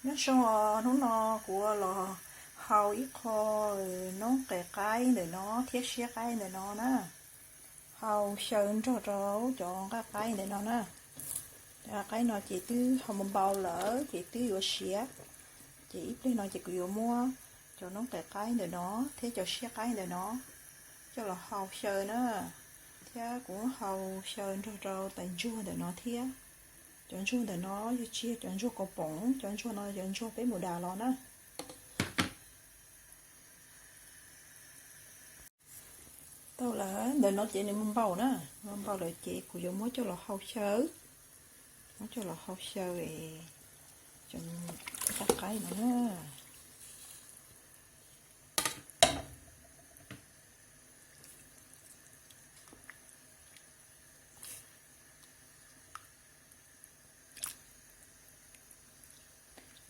Nyob zoo os, hnub no kuv los hau ib qho noob qes qaib ntawm no thiab siab qaib ntawm no na. Hau xyaw nrog rau cov nqaij qaib ntawm no na. Cov nqaij qaib no ces twb hau npau lawm ces twb yuav siav. Ces ib pliag no ces kuv yuav muab cov noob qes qaib ntawm no thiab cov siab qaib ntawm no coj los hau xyaw na. Thiab kuv hau xyaw nrog rau tais ntsuag ntawm no thiab. Cov ntsuag ntawm no yog tsis yog cov ntsuag kaus poom, cov ntsuag no cov ntsuag peb mus das los na. Tau lawm, ntawm no ces nws npau na, npau lawm ces kuv yuav muab coj los hau xyaw, muab coj los hau xyaw cov nqaij qaib no na.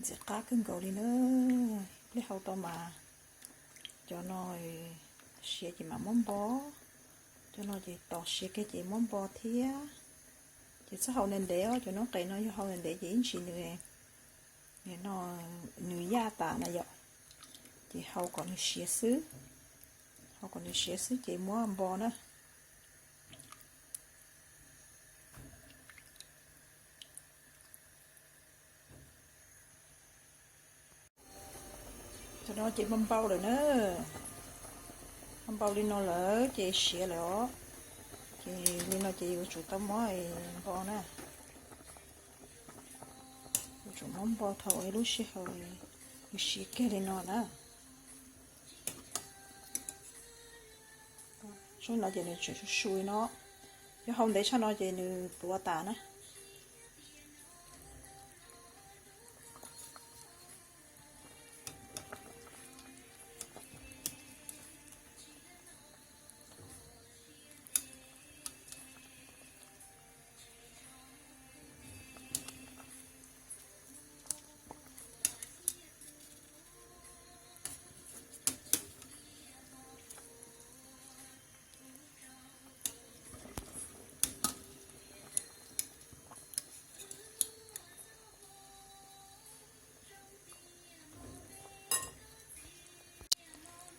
Ntxim qab kawg nkaus li na. Ib pliag hau tau mas cov no siav ces mam muab npo, cov no ces tos siav kiag ces muab npo thiab. Ces txhob hau ntev ntev os, cov noob qes no yog hau ntev ntev ces ib ntsis nws, no, nws yaj tas na yom. Ces hau kom nws siav xwb, hau kom nws siav xwb ces muab npo na. Cov no ces npau npau lawm na, npau npau li no lawm ces siav lawm os. Ces li no ces yuav tsum tau muab npo na, yuav tsum muab npo thaum lub sij hawm nws siav kiag li no na. Zoo no ces nws tseem su su li no, yog hau ntev tshaj no ces nws tuav tas na.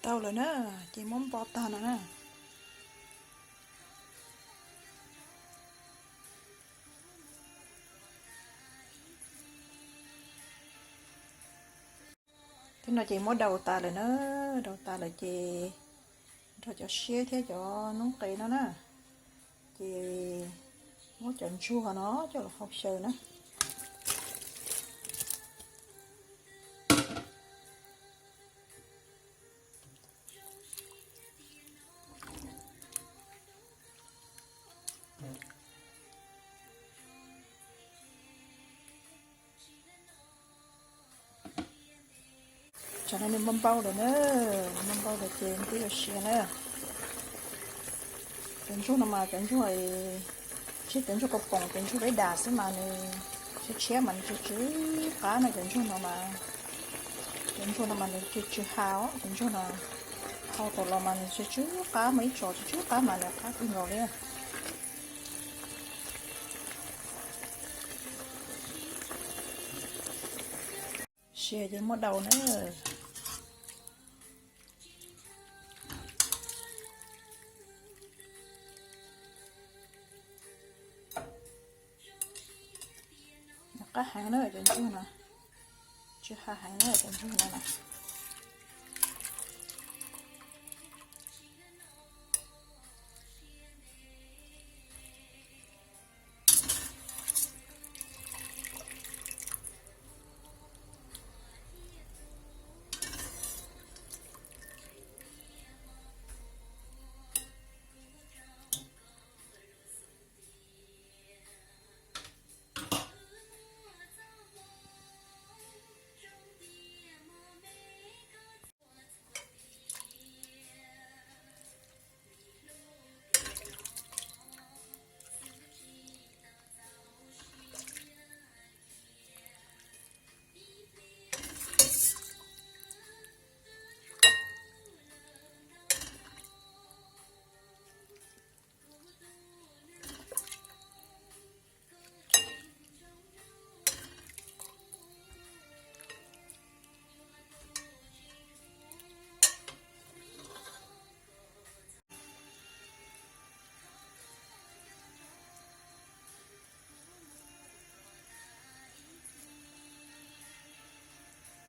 Tau lawm na, ces muab npo tag no na. Thiab no ces muab daus tas lawm na, daus tas lawm ces nrog cov siab thiab cov noob qes no na, ces muab cov ntsuag no coj los hau xyaw na. Tsam no nws npau npau lawm na, npau npau lawm ces twb yuav siav na. Cov ntsuag no mas cov ntsuag, tsis cov ntsuag kaus poom, cov ntsuag peb dam xwb mas nws tshiab tshiab mas nws tsw tsw qab na. Cov ntsuag no mas, cov ntsuag no mas nws tsw tsw ha os, cov ntsuag no hau tau los mas nws tsw tsw qab, muaj ib tsos tsw tsw qab mas nws qab kawg nkaus li. Siav ces muab daus na. Qab heev na cov ntsuag no, tsw ha heev na cov ntsuag no na.